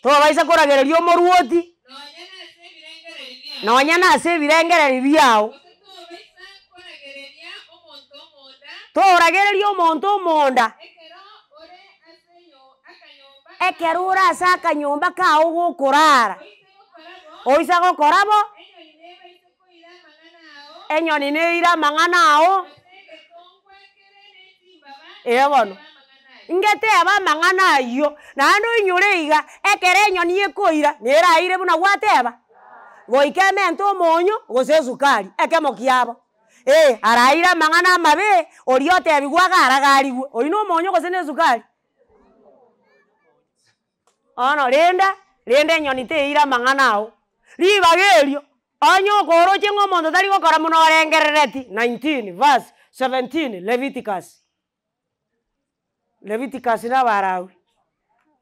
Tobaisa koragereria omorwoti, nonya nase ebirengererio biao. Toragereria omonto omonda, ekero ore ase akanyomba kao gokorara, oisa gokora bo, enyoni neire amang'ana ao, ee bono, ngeteba amang'ana ayio, naende oinyore iga, ekero enyoni ekoira, neraire buna gwateba, goika emente omonyo gose esukari, ekemo kiabo. Ee, araire amang'ana amabe, oria otebigwa iga aragarigwe, oyio na omonyo gose na esukari? Bono renda, rende enyoni teira amang'ana ao. Ribaga erio, onye okoroche ng'a omonto tari gokora buna orengerereti, 19 verse 17 Leviticus, Leviticus na Abalawi,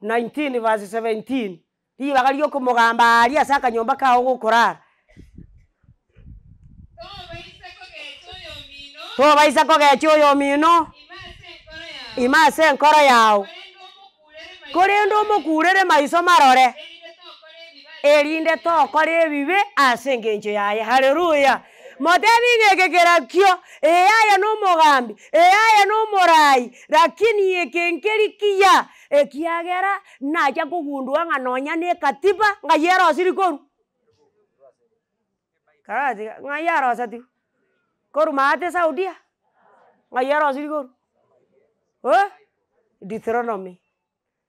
19 verse 17, ribaga ria okomogamba aaria ase akanyomba kao gokorara. Tobaisa kogecha oyomino. Tobaisa kogecha oyomino. Ime ase enkoro Ime yao. ase enkoro yao. Korende omokurere maiso marore. Erinde tokora ebibe ase engencho yaye. Haleluya! Motebi ng'a eke kerakio, ee aye nomogambi, ee aye nomorai, lakini eke nkeri kiya, ekiagera nacha kogundua ng'a nonya na ekatiba ng'ai erosiri korwa? Karatiga, ng'ai yarosetigwe? Korwa maate Saudia? Ng'ai erosiri korwa? Eh, Deuteronomy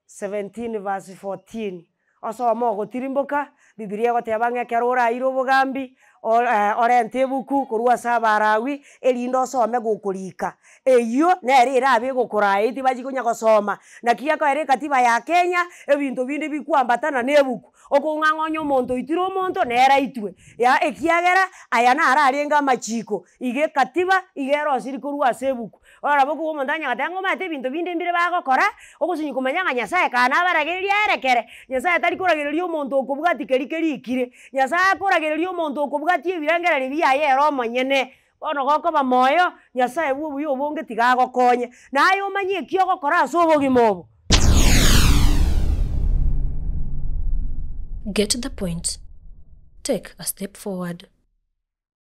17 verse 14, osome ogotirimboka, bibilia egoteba ng'a ekero oraire obogambi, ore orente ebuku korwa ase Abalawi, erinde osome gokorika. Eywo nere erabe egokoraa tibachi konya gosoma, naki gekoera ekatiba ya Kenya, ebinto binde bikwambatana na ebuku. Okong'ang'onya omonto oitire omonto, nere aitwe, ya ekiagera aya naro arenge amachiko, iga ekatiba, iga erosiri korwa ase ebuku. Bono nabo okobua omonto onye goteba ng'a omanyete ebinto binde mbire bagokora, ogosunywa komanya ng'a Nyasaye kaa nabaragereria aere kere, Nyasaye tari koragereria omonto okobwatia keria kerikire, Nyasaye akoragereria omonto okobwatia ebirengererio biaye ere omonyene. Bono gokoba moyo, Nyasaye bwa obuya obonge tiga agokonye, naye omanye eki ogokora ase obogima obo. Get the point. Take a step forward.